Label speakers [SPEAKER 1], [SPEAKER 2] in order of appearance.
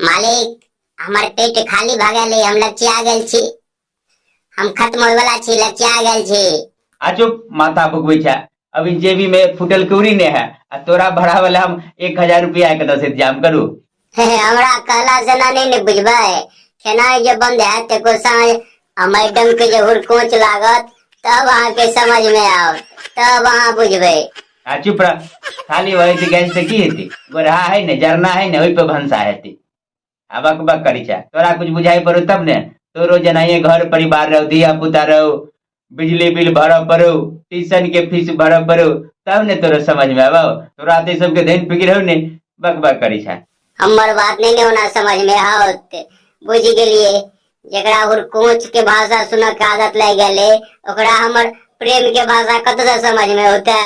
[SPEAKER 1] मालिक, हमर पेट खाली भऽ गेल, हम लचिया गेल छी, हम खत्म होय वाला छी, लचिया गेल छी।
[SPEAKER 2] आ चुप, माथा भुकबै छै। अभी जेबी में फुटल कौड़ी नहीं है आ तोरा भरा वाला हम 1000 रुपया के दस इंतजाम करू।
[SPEAKER 1] हमरा कहला से ना नहीं ने बुझबै। खेनाइ जे बंद हैत एको साँझ आ मैडम के जे हुरकोच लागत, तब अहाँके समझ में आओत, तब अहाँ बुझबै।
[SPEAKER 2] आ चुप रह। खाली भऽ जेतै गैस तऽ की हेतै? गोरहा है ने, जरना है ने, ओहि पे भनसा हेतै। आ बक बक करै छै। तोरा कुछ बुझाइ पड़ौ तब ने। तोरो जेनाहिए घर परिवार रहो, धिया पुता रहो, बिजली बिल भरऽ पड़ौ, ट्यूशन के फीस भरऽ पड़ौ, तब ने तोरो समझ में आबौ। तोरा तऽ ई सबके धनि फिक्र हौ ने, बक बक करै छै।
[SPEAKER 1] हमर बात नहीं ने ओना समझ में आओत, बुझि गेलिए। जकरा हुरकोच के भाषा सुनऽ के आदत लागि गेलै, ओकरा हमर प्रेम के भाषा कतऽ से समझ में औतै?